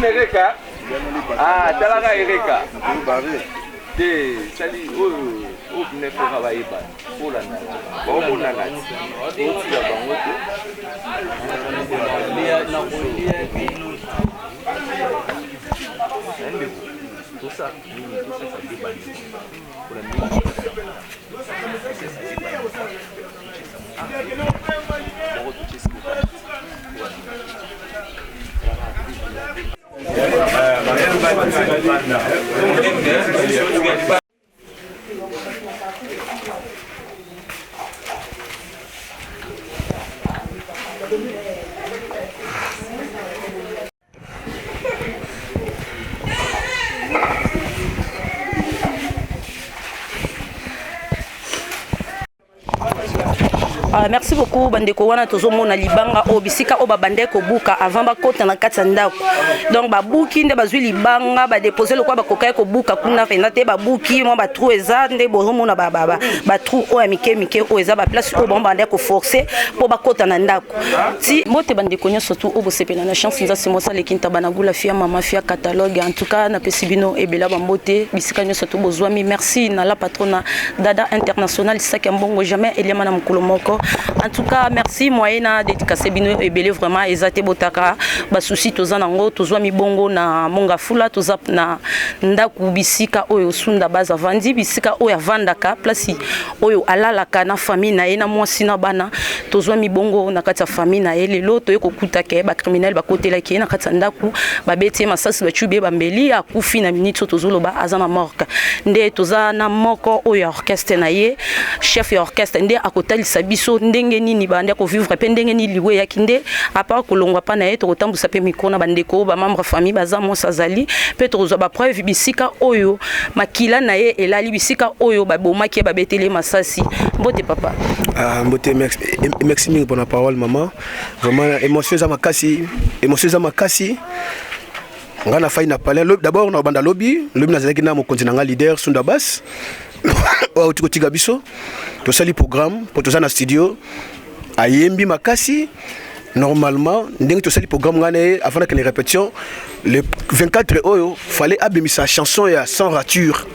Omona Ereka? Ah, talaka Ereka. Te, sali oyo oyo pine foka bayeba. Olanda. Baomonana ti. Otika bango te. Ndeko, tosa nini tosasa te bandeko. Ah, merci beaucoup bandeko wana tozomona libanga oyo bisika oyo babandaki kobuka avant bakota na kati ya ndako donc babuki nde bazwi libanga badepose lokola bakokaki kobuka kuna mpenza te babuki mwa batrou eza nde bozomona batrou oyo ya mike mike oyo eza baplace oyo bango babandaki koforce mpo bakota na ndako Ti mbote bandeko nyonso tu oyo bosepela na chance nzasi mosala ekintaba na gula fia mama fia catalogue en tout cas napesi bino ebela bambote bisika nyonso tu bozwami merci na la patrona dada international saki ya mbongo jamais eliama na mokolo moko en tout cas merci moyen na dédicace bino ebele vraiment eza te botaka basusi toza nango tozwami bongo na mongafula toza na ndako bisika oyo sunda baza avandi bisika oyo avandaka place oyo alalaka na famille na ye na mwasi na bana tozwami bongo na kati ya famille na ye lelo toye kokuta ke bacriminel bakotelaki ye na kati ya ndako babeti ye masasi bacubi ye bambeli akufi na minute oyo tozoloba aza na morgue nde toza na moko oyo ya orchestre na ye chef ya orchestre nde akotalisa biso ndenge nini bandi kovivre mpe ndenge nini liwa eyaki nde apart kolongwa mpa na ye tokotambusa mpe mikro na bandeko bamembre famille baza mwasi azali mpe tokozwa bapreuve bisika oyo makila na ye elali bisika oyo babomaki ye babeteli ye masasi mbote papa ah, mbote merci, merci mingi mpona parole mama vraiment émotion eza makasi émotion eza makasi ngai nafai na palais d'abord na banda lobi lobi nazalaki na mokonzi na ngai leader sunda bas oyo auti kotika biso tosali programme mpo toza na studio ayembi makasi normalement ndenge tosali programme ngai na ye avant nakende répétition le 24 oyo fallait abimisa chanson ya sans rature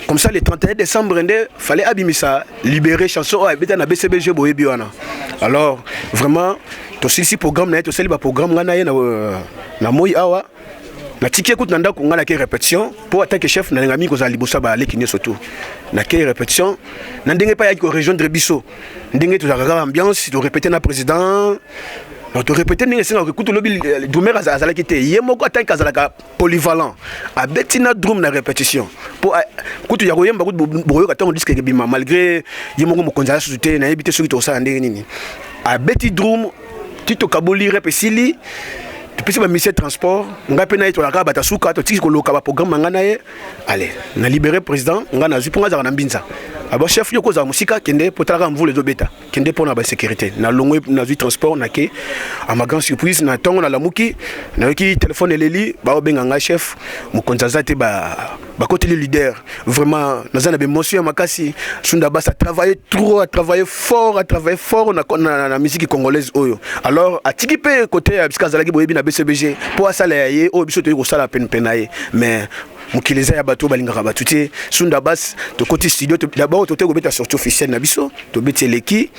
comme ça le 31 décembre nde fallait abimisa libérer chanson oyo abeta na bcbg boyebi wana alors vraiment tosilisi programme na ye tosali baprogramme ngai na ye na, euh, na moi awa natiki ye kutu na ndako ngai nake répétition mpo atake chef nalinga mingi kozala liboso ya baleki nyonso tu nake répétition na ndenge mpe ayaki korejoindre biso ndenge tozalaka kaka ambiance torépéte na président torépéte ndenge esengaka kutu lobi eh, drummer azalaki te ye moko atanke azalaka polyvalent abeti na drum na répétition mpo eh, kutu ya koyemba kutu bokoyoka ntango diske ekebima malgré ye moko mokonzi aza susu te nayebi te soki tokosala ndenge nini abeti drum ti tokaboli rep esili topesi bamisie transport ngai mpe na ye tolaka bato ya suka totiki koloka baprogramme na ngai na ye ale na libere président ngai nazwi mpo ngai azalaka na mbinza abo chef yo kozala mosika kende mpo talaka mvula ezobeta kende mpo na basécurité nalongwe nazwi transport nake à ma grande surprise na ntongo nalamuki nayoki telefone eleli baobenga ngai chef mokonzi aza te bakoteli leader vraiment naza na baémotion ya makasi sunda bas a travaillé trop a travaillé fort a travaillé fort na, na, na musique congolaise oyo alors atiki mpe kote ya bisika azalaki boyebi na bcbg mpo asala ya ye oyo biso toyei kosala penepene na ye mais mokili eza ya bato oyo balingaka bato te sunda bas tokoti studio d'abord tote kobeta sortie officielle na biso tobeti eleki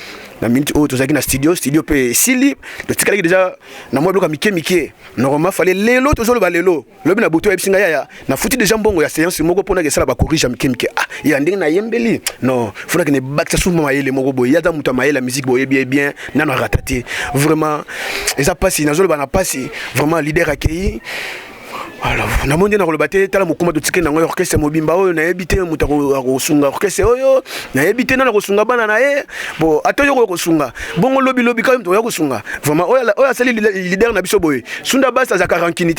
na minute oyo tozalaki na studio studio mpe esili totikalaki deja na mwa biloko ya mike mike normalement fale lelo tozoloba lelo lobi na butu ayebisi ngai yaya nafuti deja mbongo ya séance moko mpona kesala bacorrige ya mike mike ah ya ndenge nayembeli non fona kende bakisa suma mayele moko boye ye aza moto ya mayele ya musique boyebi ye bien nano arata te vraiment eza mpasi nazoloba na mpasi vraiment leader akei alors namoni nde nakoloba te tala mokumba totikeli nango orchestre mobimba oyo nayebi te moto akosunga orchestre oyo nayebi te nani akosunga bana na ye bo ata yo okoya kosunga bongo lobi lobi kaka moto oya kosunga vraiment oyo asali leader na biso boye sunda bas azalaka rancune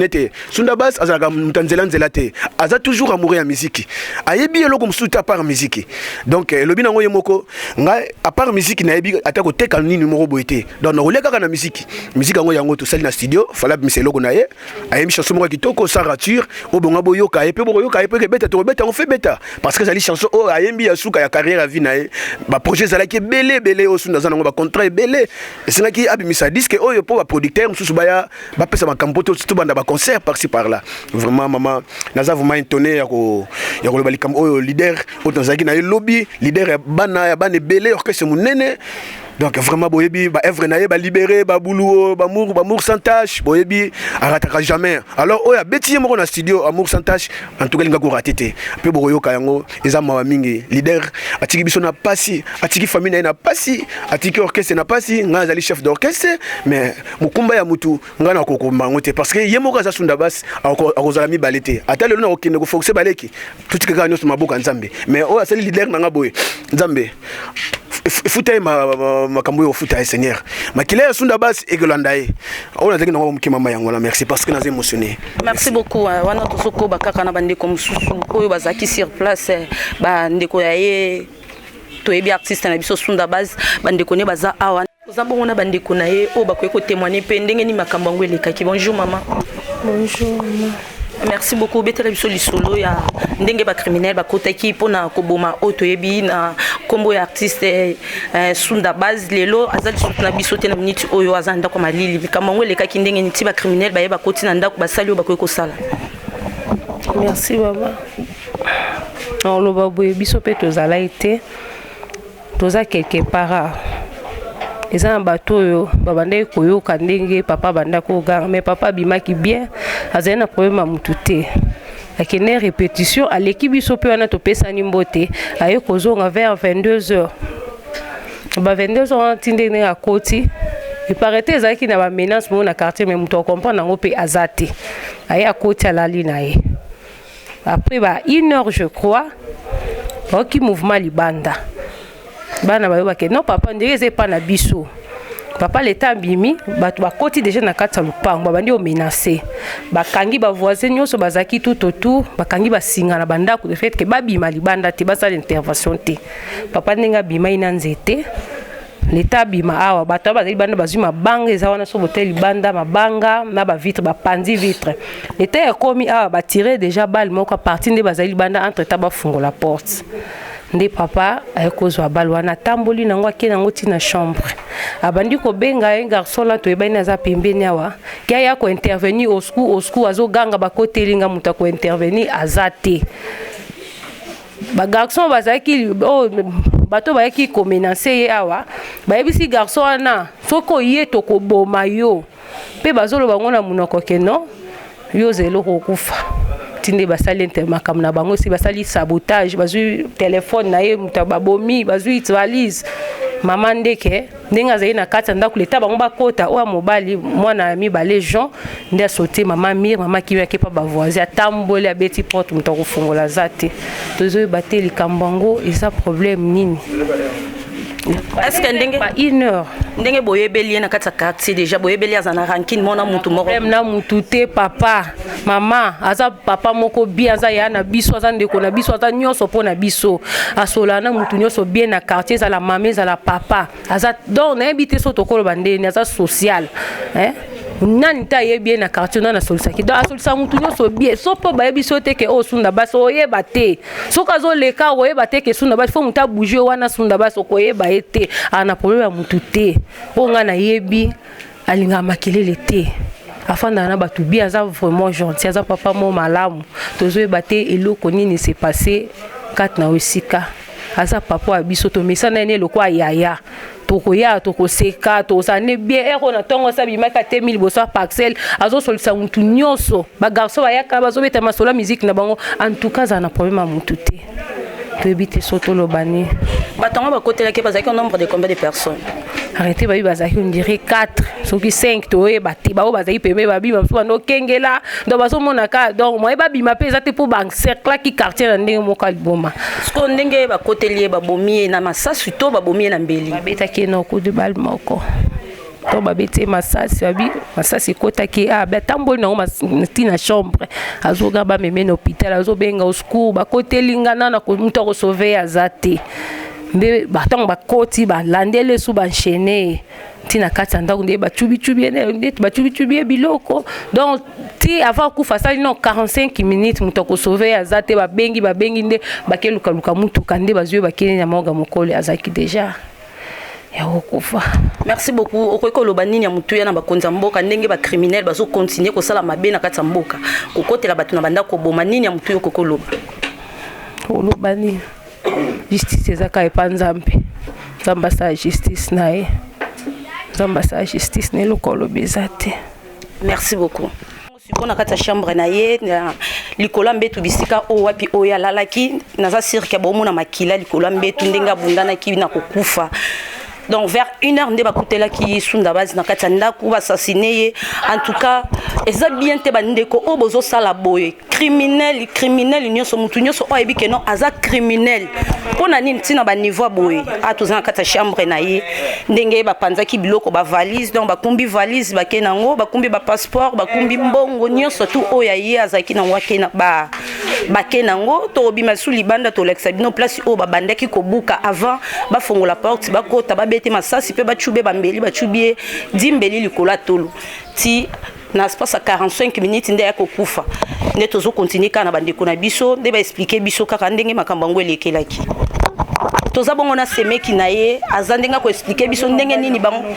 te sunda bas azalaka moto ya nzela nzela te aza toujours amoureux ya miziki ayebi eloko mosusu te apart miziki donc elobi nango ye moko ngai apart miziki nayebi ata koteka nini moko boye te donc nakolia kaka na miziki miziki yango yango tosali na studio fala abimisa eloko na ye. ye. Ayembi chanson moko ya kitoko, sans rature, oyo bonga boyoka ye mpe bokoyoka ye mpe ebeta, tokobeta yango fe beta, parce que ezali chanson oyo ayembi ya suka ya carrière ya vie na ye. Baprojet ezalaki ebele ebele oyo Sunda aza nango, bacontrat ebele. Esengaki abimisa disque oyo mpo baproducteur mosusu baya bapesa makambo po tobanda baconcert par-ci par-là. Vraiment, mama, naza vraiment étonné ya koloba likambo oyo. Leader oyo tozalaki na ye lobi, leader ya bana ebele, orchestre monene. Donc vraiment, boyebi baœuvre na ye, balibéré, babulu, bamour, bamour sans tache, boyebi arataka jamais. Alors oyo abeti ye moko na studio, Amour sans tache, en tout cas elinga korater te mpe bokoyoka yango. Eza mawa mingi. Leader atiki biso na pasi, atiki famille na ye na pasi, atiki orchestre na pasi. Ngai azali chef d'orchestre, mais mokumba ya mutu, ngai nakokomba yango te, parce que ye moko aza Sunda Basi, akozala mibale te. Ata lelo nakokende koforcer baleki, totika kaka nyonso maboko ya Nzambe. Mais oyo asali leader na nga boye, Nzambe efuta ye makambo oyo ofuta ye. Seigneur, makila ya Sunda Basi ekolanda ye. Oyo nazalaki nango moke, mama, yango wana. Merci, parce que naza émotionné. Merci beaucoup. Wana tozokoba kaka na bandeko mosusu oyo bazalaki sur place, bandeko ya ye. Toyebi artiste na biso Sunda Base, bandeko ne baza awa. Oza bongo na bandeko na ye oyo bakoki kotémoigner mpe ndenge nini makambo yango elekaki. Bonjour, mama. Bonjour, mama. Merci beaucoup. Obetela biso lisolo ya ndenge bacriminel bakotaki mpona koboma oyo toyebi na nkombo ya artiste Sunda Base. Lelo aza lisusu na biso te. Na miniti oyo aza na ndako ya malili. Likambo yango elekaki ndenge nini ti bacriminel baye bakoti na ndako, basali oyo bakoki kosala? Merci, mama. Oloba boye, biso mpe tozalaki te, toza quelque part. Eza na bato oyo babandaki koyoka ndenge papa abandaki koganga, mais papa abimaki bien, azali na problème ya motu te. Akende répétition, aleki biso mpe wana topesani mbote. Aye kozonga vers 22 heures, ba 22 heures wana ti ndenge akoti, eparete ezalaki na bamenace moko na quartier, mais moto acomprendre yango mpe aza te. Aye akoti, alali na ye. Après ba une heure, je crois, baoki mouvement libanda. Bana bayobake non, papa ndenge eza epa na biso. Papa leta abimi, bato bakoti déjà na kati ya lopango, babandi komenacer. Bakangi bavoisin nyonso bazalaki tout autour, bakangi basinga na bandako de fait ke babima libanda te, basala intervention te. Papa ndenge abimai na nzete, leta abima awa, bato awa bazali libanda, bazwi mabanga eza wana. So bote libanda, mabanga na bavitre, bapandi vitre. Leta ekomi awa, batire déjà balle moko apartir nde bazali libanda. Entre temps bafungola porte nde papa aye kozwa balle wana, atamboli nango, ake nango ntina chambre, abandi kobenga ye. Garçon la toyebani aza pembeni awa, ke aya kointervenir, au secours, au secours. Azoganga, bakotelinga, moto akointervenir aza te. Bagarçon bazalaki oyo, bato bayaki komenacer ye awa, bayebisi garçon wana: "Soki oye, tokoboma yo." Mpe bazoloba ngo na monoko ke non, yo oza eloko okufa. Ti nde basali makambo na bango, esi basali sabotage, bazwi telefone na ye, moto babomi, bazwi valise. Mama ndeke ndenge azali na kati ya ndako, leta bango bakota, oyo ya mobali, mwana ya mibale Jean, nde asote mama Mire. Mama kimi, ake mpa bavoisin, atamboli, abeti porte, moto akofungola aza te. Tozoyeba te likambo yango eza problème nini. Est-ce ndenge ba une heure. Ndenge boyebeli ye na kati ya quartier déjà, boyebeli aza na rancune mona mutu moko? Problème na mutu te. Papa, mama, aza papa moko bien, aza ya na biso, aza ndeko na biso, aza nyonso mpo na biso. Asolana na mutu nyonso bien na quartier, ezala mama, ezala papa, aza donc nayebi te so tokoloba ndeni aza social, hein? Nani te ayebi ye na quartier, nani asolisaki. Donc asolisa mutu nyonso bien. So mpo bayebi so te ke oyo Sunda Basi, oyeba te. Soki azoleka, oyeba te ke Sunda Basi. Fo mutu abouge wana Sunda Basi, okoyeba ye te. Aa na problème ya mutu te. Oyo ngai nayebi, alingaka makelele te, afandaka na bato bien, aza vraiment gentil, aza papa mo malamu. Tozoyeba te eloko nini se passe kati na yo esika. Aza papa ya biso, tomesana ye ne lokwa yaya. Tokoya, tokoseka, tozala ne bien. Ere oyo na ntongo asa abimaki, atemi liboso ya parcelle, azosolisa mutu nyonso. Bagarçon bayaka, bazobeta masolo ya musique na bango. En tout cas azala na problème ya mutu te. Toyebi te so toloba nini. Bato yango bakotelaki, bazalaki au nombre de combien de personnes? Arrêté, babi bazalaki on dirait 4 soki 5, toyeba te. Bao bazalaki pembe, babima mosusu, bando okengela. Donc bazomona ka, donc moye babima mpe eza te, mpo baencerclaki quartier na ndenge moko ya liboma. Siko ndenge bakoteli ye, babomi ye na masasi to babomi ye na mbeli? Babetaki ye na coup de balle moko to babeti ye masasi. Babi masasi ekotaki a batamboli nango ntina chambre, azoga, bameme na hôpital, azobenga au secours, bakoteli nga nana, moto akosauver ye aza te. Nde ntango bakoti, balandeli esu, baenchaîne ye ntina kati ya ndako, nde bacubicubi ye, nde bacubicubi ye biloko. Donc ti avant akufa, asali no 45 minutes, moto akosauve ye aza te. Babengi, babengi, nde bakelukaluka mutuka, nde bazwi ye, bakei na morgue. Mokolo azalaki déjà ya kokufa. Merci beaucoup. Okoki koloba nini ya motuya na bakonzi ya mboka, ndenge bacriminel bazokontinue kosala mabe na kati ya mboka, kokotela bato na bandako, koboma? Nini ya motuya okoki koloba? Koloba nini? Justice eza kaka epa Nzambe. Nzambe asala justice na ye, Nzambe asala justice na eloko. Oloba eza te. Merci beaucoup. Sikoyo na kati ya chambre na ye, na likolo ya mbetu, bisika oyo wapi oyo alalaki, naza sûr que bomona makila likolo ya mbetu, ndenge abundanaki na kokufa. Donc vers 1 heure nde bakutelaki Sunda Base na kati ya ndako, baassassine ye. En tout cas eza bien te, bandeko oyo bozosala boye. Criminel, criminel nyonso, motu nyonso oyo ayebi que non, aza criminel, mpo na nini ntina baniveau ya boye? A toza na kati ya chambre na ye, ndenge bapanzaki biloko, bavalise. Donc bakumbi valise, bake nango, bakumbi bapasseport, bakumbi mbongo nyonso tu oyo ye azalaki nango, ake na ba bake nango. Tokobima su libanda, tolakisa bino place oyo babandaki kobuka avant bafongola porte, bakota, babete masasi mpe bacube bambeli, bacubi ye dimbeli likolo ya tolo ti na espace ya 45 minutes nde ya kokufa. Nde tozokontinue kaka na bandeko na biso, nde baexplike biso kaka ndenge makambo yango elekelaki. Toza bongo na semeki na ye, aza ndenge akoexplike biso ndenge nini bango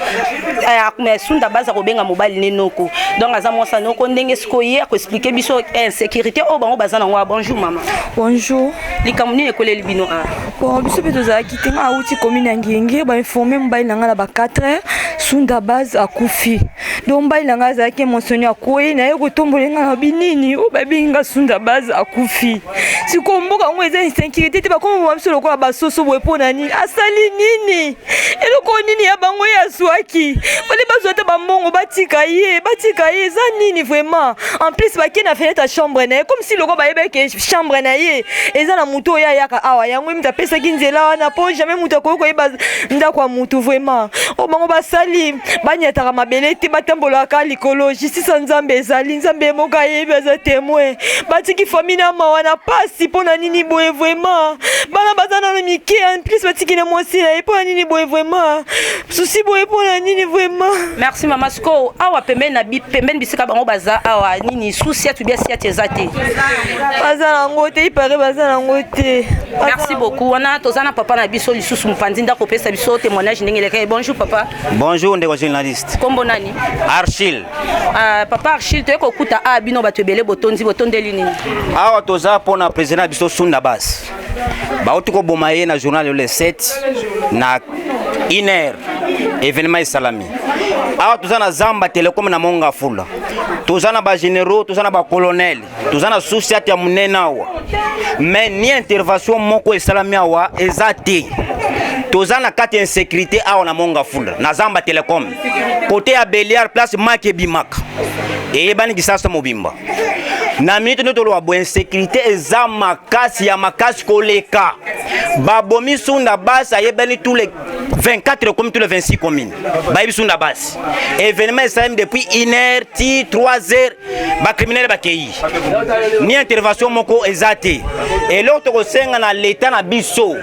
Sunda baza kobenga mobali ne noko. Donc aza mwasa noko. Ndenge sikoyo ye akoexplike biso insécurité oyo bango baza nango. Bonjour mama. Bonjour. Likambo nini ekoleli bino a? Bon, biso mpe tozalaki te. Nga awuti commune ya Ngenge, bainforme mobali na ngai na ba 4 heures, Sunda Base akufi. Donc mobali na ngai azalaki émotionné, akwei naye kotombola ngai na binini oyo babengi nga Sunda Base akufi. Sikoyo mboka yango eza insécurité te, bakoma biso lokola basoso boye. Mpo na nini? Asali nini? Eloko nini ya bango ye azwaki? Fale bazwa ata bambongo, batika ye, batika ye. Eza nini vraiment? En plus bakei na fenêtre ya chambre na ye, comme si loko bayebaki chambre na ye eza na motu oyo ayaka awa. Yango ye moto apesaki nzela wana, mpo jamais moto akoki koyeba ndako ya motu. Vraiment, oyo bango basali, banyataka mabele te, batambolaka likolo. Justice ya Nzambe ezali, Nzambe ye moko ayebi, aza témoin. Batiki famille na mawa na pasi. Mpo na nini boye vraiment? Bana baza nano mike, en plus batiki na mwasi na ye. Mpo na nini boye vraiment? Susi boye mpo na nini vraiment? Merci mama. Sikoyo awa pembeni na pembeni bisika bango baza awa, nini, sous-ciat ou bien ciat eza te? Baza nango te, ipare baza nango te. Merci beaucoup. Wana toza na papa na biso lisusu, mopanzi ndako, opesa biso témoignage ndenge eleka. Bonjour papa. Bonjour ndeko journaliste. Kombo nani? Archil. Papa Archil, toye kokuta a bino bato ebele botondi, botondeli nini? Awa toza mpona président na biso Sunda Base, bauti koboma ye na journal le 7 na 1 heure. Événement esalami awa, toza na Zamba Telecom na Mont Ngafula. Toza na bagénéraux, toza na bacolonel, toza na sous-ciat ya monene awa, mais ni intervention moko esalami awa eza te. Toza na kati ya insécurité awa na Mont Ngafula, na Zamba Telecom, côté ya Beliar, place maki ebimaka, eyebani Kisasa mobimba. Na minute nde toloba boye, insécurité eza makasi ya makasi koleka. Babomi Sunda Basi, ayebani tous les 24 communes, tous les 26 communes bayebi Sunda Basi. Événement esalemi depuis 1 heure ti 3 heures, bacriminel bakei, ni intervention moko eza te. Eloko tokosenga na leta na biso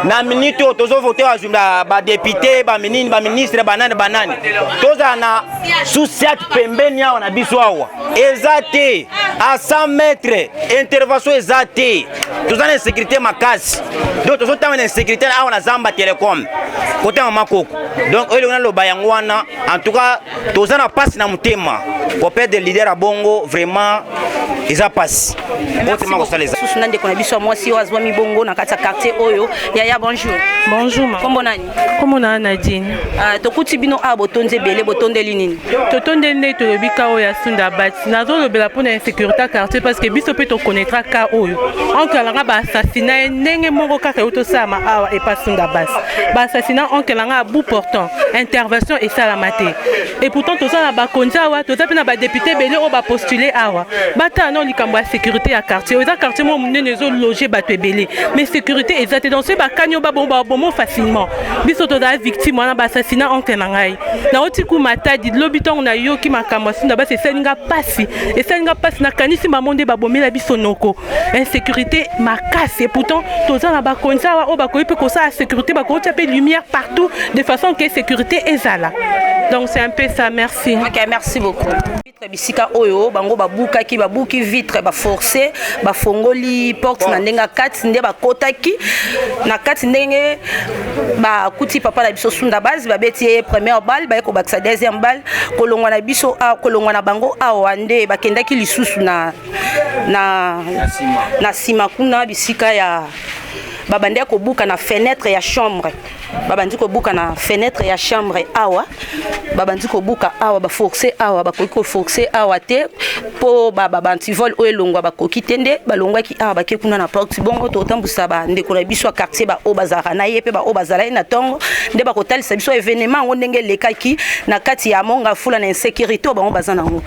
na minute oyo tozovote, badéputé, baminini, baministre, banani banani, tozala na sous-ciat pembeni awa na biso. Awa eza te, à 100 mètres intervention eza te. Toza na insécurité makasi, donc tozotanga na insécurité awa na Zamba Telecom, kotanga makoko. Donc oyo elongi naloba yango wana. En tout cas toza na mpasi na motema. Koperdre leader ya bongo, vraiment eza mpasi otema kosala eza. Susu na ndeko na biso ya mwasi oyo azwami bongo na kati ya quartier oyo. Yaya, bonjour. Bonjour ma. Kombo nani? Kombo na Nadine. Tokuti bino awa, botondi ebele, botondeli nini? Totondeli nde tolobi ka oyo ya Sunda Bati. Nazolobela mpona insécurité ya quartier, parce que biso mpe tokonetra ka oyo oncle nanga baassasina ye ndenge moko kaka euti osalama awa epa Sunda Basi. Baassasina oncle nanga à bout portant, intervention esalama te. Et pourtant toza na bakonzi awa, toza mpe na badéputé ebele oyo bapostule awa, batala. nao likambo ya sécurité ya quartier. Oyo eza quartier moko monene, ezologer bato ebele, mais sécurité eza te. Donc soki bakani oyo, babongo babomo facilement. Biso tozala victime wana, baassassinat oncle na ngai. Nauti ku Matadi lobi. Ntongo nayoki makambo ya Sunda Basi, esali nga mpasi, esali nga mpasi. Nakanisi mamo nde babomela biso noko. Insécurité makasi, et pourtant toza na bakonzi awa oyo bakoki mpe kosala sécurité, bakoki tia mpe lumière partout de façon que sécurité ezala. Donc c'est un peu ça, merci. Ok, merci beaucoup. Vitre, bisika oyo bango babukaki, babuki vitre, baforce, bafongoli porte na ndenge ya kati, nde bakotaki na kati, ndenge bakuti papa na biso Sunda Base, babeti ye première balle, baye kobakisa deuxième balle. Kolongwa na biso, kolongwa na bango awa, nde bakendaki lisusu na nsima kuna, bisika ya babandi kobuka na fenêtre ya chambre. Babandi kobuka na fenêtre ya chambre awa, babandi kobuka awa, baforce awa, bakoki koforce awa te mpo baantivol oyo elongwa, bakoki te. Nde balongwaki awa, bake kuna na porte. Bongo totambusa bandeko na biso ya quartier, baoyo bazalaka na ye mpe baoyo bazala ye na ntongo, nde bakotalisa biso événement yango ndenge elekaki na kati ya Mont Ngafula, na insécurité oyo bango baza nango.